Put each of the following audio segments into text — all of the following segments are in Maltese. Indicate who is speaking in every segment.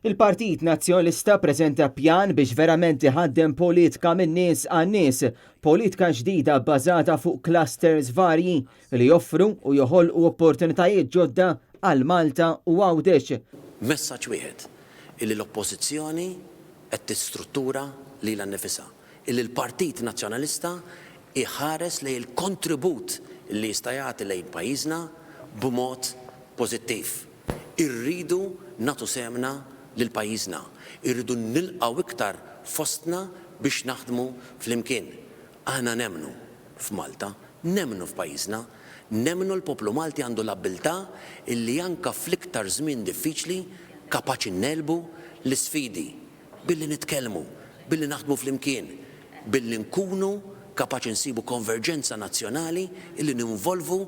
Speaker 1: Il-Partit Nazzjonalista preżenta pjan biex verament iħaddem politika min-nies għan-nies, politika ġdida bbażata fuq clusters varji li joffru u joħolqu opportunitajiet ġodda għal Malta u Għawdex.
Speaker 2: Messaġġ wieħed, illi l-Oppożizzjoni qed tistruttura lilha nnifisha, illi l-Partit Nazzjonalista jħares lejn il-kontribut li jista' jagħti lejn pajjiżna b'mod pożittiv. Irridu nagħtu sehemna lil pajjiżna. Irridu nilqgħu iktar fostna biex naħdmu flimkien. Aħna nemmnu f'Malta, nemmnu f'pajjiżna, nemmnu l-poplu Malti għandu l-abbiltà illi anke fl-iktar żmien diffiċli kapaċi negħlbu l-isfidi billi nitkellmu, billi naħdmu flimkien, billi nkunu kapaċi nsibu konverġenza nazzjonali illi ninvolvu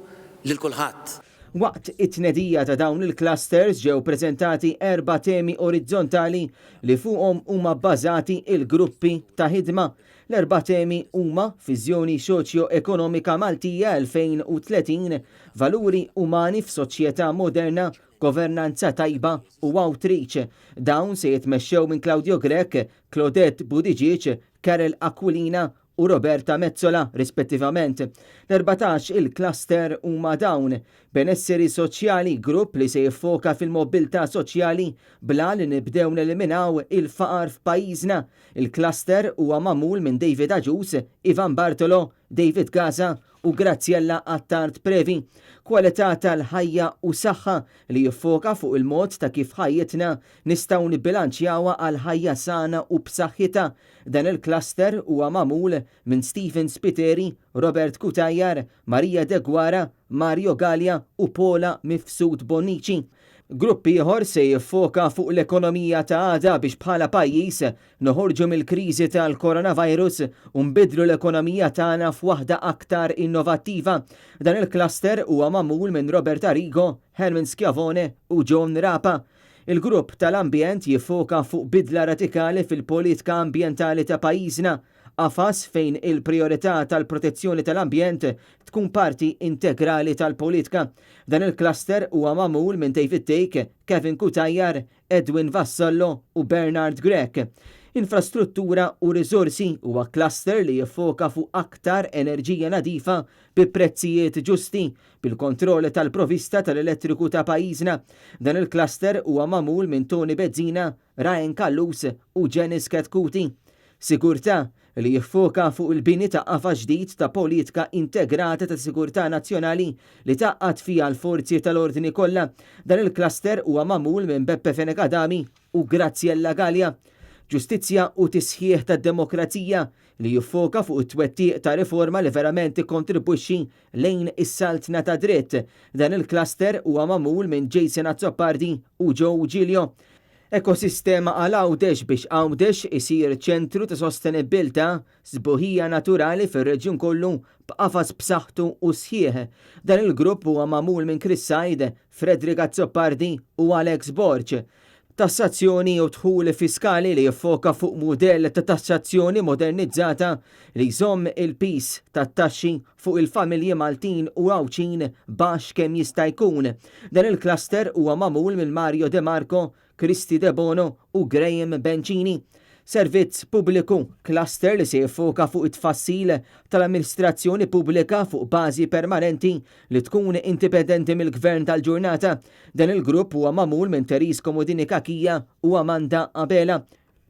Speaker 2: lil kulħadd.
Speaker 1: Waqt it-tnedija ta' dawn il-clusters ġew preżentati erba' temi orizzontali li fuqhom huma bbażati l-gruppi ta' ħidma. L-erba' temi huma Viżjoni Soċjo-Ekonomika Maltija 2030, Valuri Umani f'Soċjetà Moderna, Governanza Tajba u Outreach. Dawn se jitmexxew minn Claudio Grech, Claudette Buttigieg, Karol Aquilina u Roberta Metsola rispettivament. L-14 il-cluster huma dawn, Benesseri Soċjali, grupp li se jiffoka fil-mobbiltà soċjali bla li nibdew neliminaw il-faqar f'pajjiżna. Il-cluster huwa magħmul minn David Agius, Ivan Bartolo, David Gaza u Graziella Attard Previ. Kwalità tal-ħajja u saħħa li jiffoka fuq il-mod ta' kif ħajjitna nistgħu nibbilanċjawha għal ħajja sana u b'saħħitha. Dan il-cluster huwa magħmul minn Stephen Spiteri, Robert Cutajar, Maria Deguara, Mario Galea u Paula Mifsud Bonnici. Grupp ieħor se jiffoka fuq l-ekonomija ta' għada biex bħala pajjiż noħorġu mill-kriżi tal-coronavirus u nbiddlu l-ekonomija tagħna f'waħda aktar innovattiva. Dan il-cluster huwa magħmul minn Robert Arrigo, Herman Schiavone u John Rapa. Il-grupp tal-ambjent jiffoka fuq bidla radikali fil-politika ambjentali ta' pajjiżna, qafas fejn il-prijorità tal-protezzjoni tal-ambjent tkun parti integrali tal-politika. Dan il-cluster huwa magħmul minn David Thake, Kevin Cutajar, Edwin Vassallo u Bernard Grech. Infrastruttura u riżorsi huwa cluster li jiffoka fuq aktar enerġija nadifa bi prezzijiet ġusti, bil-kontroll tal-provista tal-elettriku ta' pajjiżna. Dan il-cluster huwa magħmul minn Tony Bezzina, Ryan Callus u Janice Chetcuti. Sigurtà, li jiffoka fuq il-bini ta' qafas ġdid ta' politika integrata ta' sigurtà nazzjonali li tgħaqqad fiha l-forzi tal-ordni kollha. Dan il-cluster huwa magħmul minn Beppe Fenech Adami u Graziella Galea. Ġustizzja u tisħiħ tad-demokrazija, li jiffoka fuq it-twettiq ta' riforma li verament tikkontribwixxi lejn is-saltna tad-dritt. Dan il-cluster huwa magħmul minn Jason Azzopardi u Joe Giglio. Ekosistema għal Għawdex biex Għawdex isir ċentru ta' sostenibbiltà, sbuħija naturali fir-reġjun kollu b'qafas b'saħħtu u sħiħ. Dan il-grupp huwa magħmul minn Chris Said, Frederick Azzopardi u Alex Borg. Tassazzjoni u dħul fiskali li jiffoka fuq mudell ta' tassazzjoni modernizzata li jżomm il-piż tat-taxxi fuq il-familji Maltin u Għawdxin baxx kemm jista' jkun. Dan il-cluster huwa magħmul minn Mario De Marco, Kristy Debono u Graham Bencini. Servizz Pubbliku, cluster li se jiffoka fuq it-tfassil tal-amministrazzjoni pubblika fuq bażi permanenti li tkun indipendenti mill-gvern tal-ġurnata. Dan il-grupp huwa magħmul minn Therese Comodini Cachia u Amanda Abela.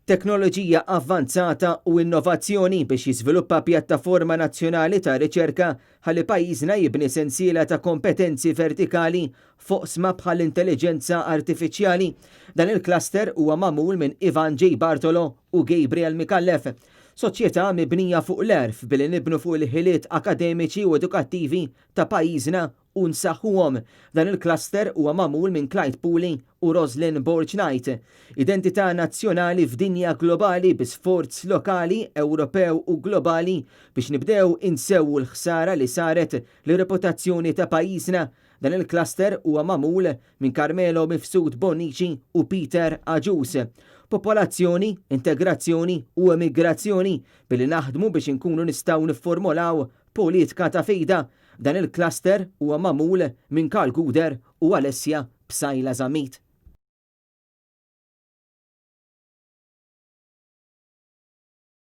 Speaker 1: Teknoloġija avvanzata u innovazzjoni biex jiżviluppa pjattaforma nazzjonali ta' riċerka ħalli pajjiżna jibni sensiela ta' kompetenzi vertikali f'oqsma bħall-intelliġenza artifiċjali. Dan il-cluster huwa magħmul minn Ivan J. Bartolo u Gabriel Micallef. Soċjetà mibnija fuq l-għerf billi nibnu fuq il-ħiliet akademiċi u edukattivi ta' pajjiżna u nsaħħuhom. Dan il-cluster huwa magħmul minn Clyde Puli u Roslyn Borg Knight. Identità nazzjonali f'dinja globali bi sforz lokali, Ewropew u globali biex nibdew insewwu l-ħsara li saret lir-reputazzjoni ta' pajjiżna. Dan il-cluster huwa magħmul minn Carmelo Mifsud Bonnici u Peter Agius. Popolazzjoni, integrazzjoni u emigrazzjoni billi naħdmu biex inkunu nistgħu nifformolaw politika ta' fejda. Dan il-cluster huwa magħmul minn Karl Gouder u Alessia Psaila Zammit.